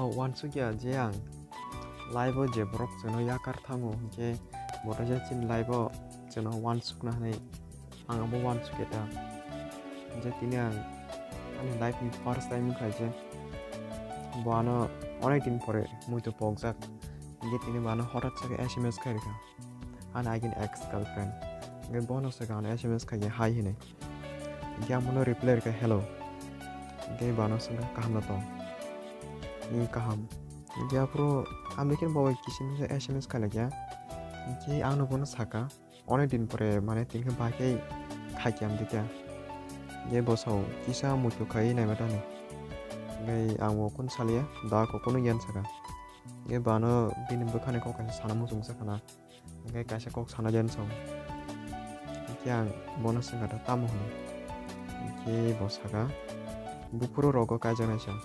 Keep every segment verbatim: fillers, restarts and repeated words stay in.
Uansukya je ang live o je borok chwngno yakar thango, hinkhe bo teisa chini live o chwngno uansukna hinwi ang abo uansukya ta. Je tini ang ani life ni first time wngkha je bo ano onek din pore muitu pokjak, hinkhe tini bo ano hotat sa khe S M S khai rwkha. Ani agini ex girlfriend. Hingke bono swkang ano S M S khaikhe hai hinwi. Hingke ang bono reply rwkha hello. Hingke bo ano swngkha kaham no tong? Hingke kaham. Hingke aphuru ang bikhe bo bai kisim khe S M S khailaikha. Hingke ang no bono saka onek din pore mane tini khe bai khe khaikhe amtwi khe. Hingke bo sao kisa muitu khai naima tani. Hingke ang bo kunu salia da kok kunu yan saka. Hingke bo ano bini bwkhani kok kaisa sana muchungsa khana. Hingke kaisa kok sana jan song. Hingke ang bono swngkha tamo hwnwi. Hingke bo saka, buphuru rogo kaijaknai sa.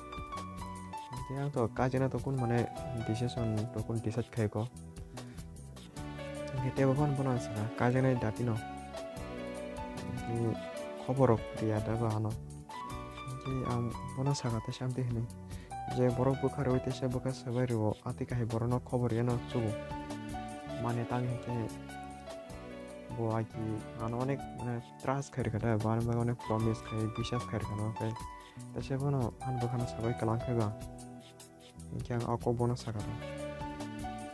Hingke ang to kaijaknai to kun mane decision to kun decide khai ko. Hingke tebo phano bono ang saka, kaijaknai datino. Hingke khobor rok riya da ba ano. Hingke ang bono saka tei samti hwnwi. Je borok bwkha rwi teisa bwkha swbai rwo, a twi kahai borokno khobor yano chugo. Mane tang hinkhe bo agi ano onek mane trust khai rwkha da, bo ano bagwi onek promise khai, biswas khai rwkha no, khai teisa bono ani bwkhano sabai kwlang khai ba. Hinkhe ang o kok bono sakha da.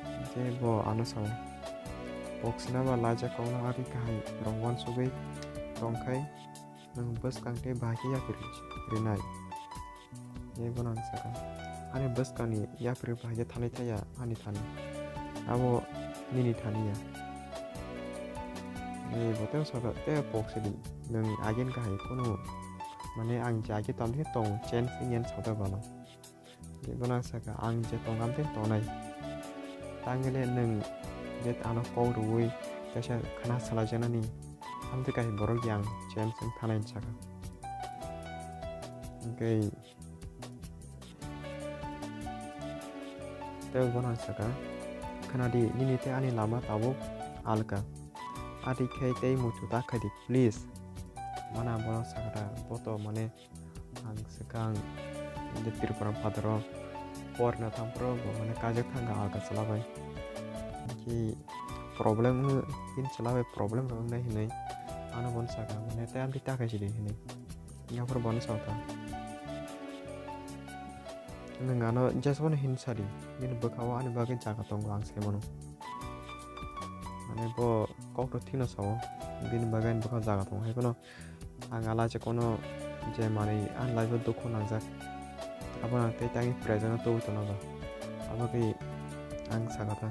Hinkhe bo ano sao, kok sina ba laijak kokno a twi kahai rong uansugwi tong khai. Nwng bwskang tei bahai khe yapri rinai. Tei bono ang sakha, ani bwskangni yapri bahai khe thani thaya ani thani, abo nini thani ya. Tei bo tei sakha, tei kok sidi, nwng agini kahai kunu, mane ang je age tong khe tong change wngya sakha bono. Bono ang sakha, ang je tongkha amtwi tongnai. Tangwle nwng je ano kok rwui kaisa khna salaijaknani amtwi kaisa borok yang change wng thanai sakha. Hingke tei bono ang sakha, khna di, nini tei ani lama tabuk alka. Adi khe tei muitu ta khai di, please. Mana bono sakha ta, bo to mane Ang swkang je Tripura phataro porna thangphuru bo mane kajak thangkha alka chwla bai. Ki problem wngwi, bini chwla bai problem rok wngnai hinwi ano bono sakha, mane tei amtwi ta khaisidi hinwi. Yaphuru bono sakha, nwng ano jeswkano hin sadi, bini bwkhao ani bagwi jaga tongo ang sai mano. Mane bo kokto thikno sao, bini bagwi ani bwkhao jaga tongo, hai phano Ang alai se kono je manwi ani life o dukhu nangjak, abono ang tei tangwi present o tubui tongna ba. Abo khe ang sakha ta.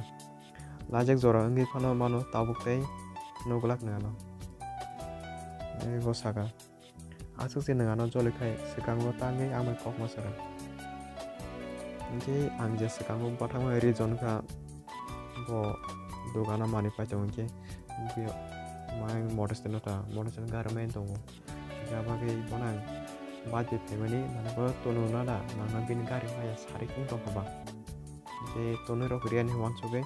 Lajak jora wngwi phano mano tabuk tei nugulak nang ano. Tei bo sakha, aswk se nwng ano joli khai swkango tangwi ang bai kokma sakha. Hinkhe ang je swkango bathakma ri jon kha, bo dogano manwi pai tongo hinkhe, bini motorcycle no ta, motorcycle gari maya tongo. Hinkhe abo khe bono ang bike bai phaimani, mane bo tono nada, nangna bini gari maya sari wng tongkha ba. Hinkhe tonwi rok riyani uansugwi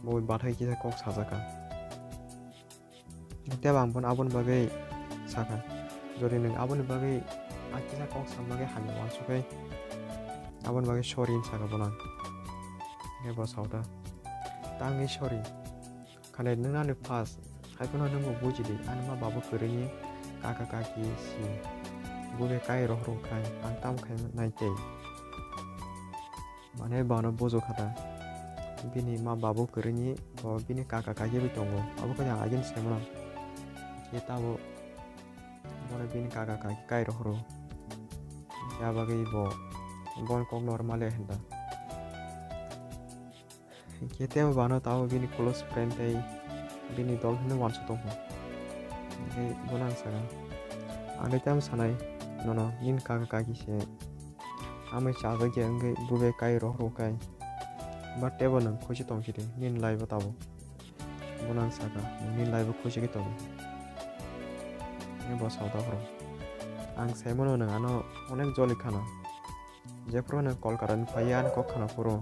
bo bathai kisa kok sajakha. Tei ang bono aboni bagwi sakha, jodi nwng aboni bagwi a kisa kok sa bagwi hamya uansukhe, aboni bagwi sorry hinwi sakha bono ang. Hinkhe bo sao ta, ta wngwi sorry. Khale nwng ani first, hai phano nwng bo buji di, ani ma babu kwrwini kaka kaki si, bube kai rohor khai, ang tamo khai nai tei. Mane bono bujo kha ta. Bini ma babu kwrwini bo bini kaka kaki bai tongo. Abo khe ang agini sai mano. Khe tabo bono bini kaka kaki kai rohoro. Khe abagwi bo bon kok normal ya hinta. Khe tebo bono tabo bini close friend tei bini dol hinwi uansuk tongkha. Khe bono ang sakha, ang tei tamo sanai nono nini kaka kaki se. Amai chajakya wngwi bube kai rohor khai. But tebo nwng khusi tong sidi, nini life o tabuk. Bono ang sakha, nwng nini life o khusi khe tong di. Ani bo sao ta phuru. Ang sai mano nwng ano onek joli khana. Jephuru nwng Kolkata ni phaiya ani kok khana phuru.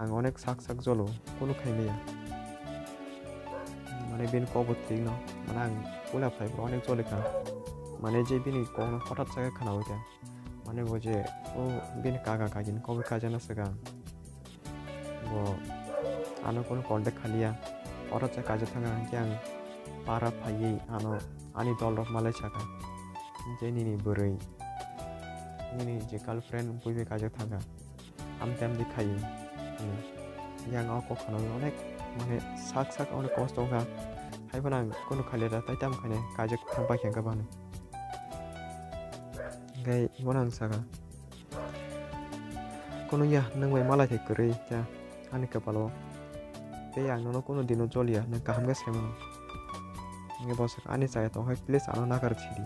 Ang onek sak sak jolo, kunu khai maya. Mane bini kok bo thik no, mane ang puila phai phuru onek joli kha. Mane je bini kok no hothat sa khe khana wi kha. Ani bo je o bini kaka kaki ni kok bai kaijakna swkang. Bo ano kunu contact khaliya. Oro cha kaijak thangkha hwnkhe ang para phaiwi ano ani dol rok malai sakha. Je nini bwrwi, nini je girlfriend bui bai kaijak thangkha. Amte amte khaio. Hmm. Yang o kok khana onek mane sak sak onek kosto wngkha. Haiphano ang kunu khaliya da tai tamo khainai kaijak thang pai khe wngkha bani. Hingke bono ang saka, "Kunu ya, nwng bai malai thai kwrwi kha ani kwpalo. Tei ang nono kunu dino joliya, nwng kaham khe sai mano." Hingke bo saka, "Ani chaya tong hai, please ano nagar sidi.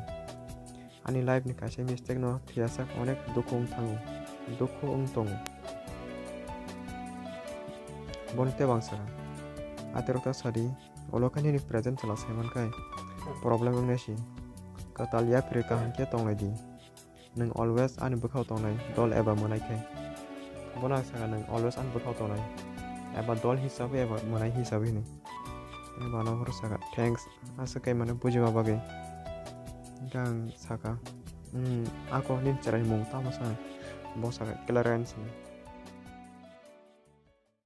Ani life ni kaisa mistake no phiya sak onek dukhu wng thango, dukhu wng tongo." Bono tei bo ang saka, "Aterok ta sadi, ulo khe nini present chwla sai mankhai problem wngnai si. Kwtal yaphirwi kaham khe tonglai di. Nwng always ani bwkhao tongnai, dol eba mwnai khe." Bono ang saka, "Nwng always ani bwkhao tongnai, eba dol hisab eba mwnai hisab hinwi." Tei bono phuru saka, "Thanks, aswk khe mane bujima bagwi." Hingke ang saka, "Hmm, ako nini chwraini mung tamo sa?" Bo saka, "Clarence hinwi."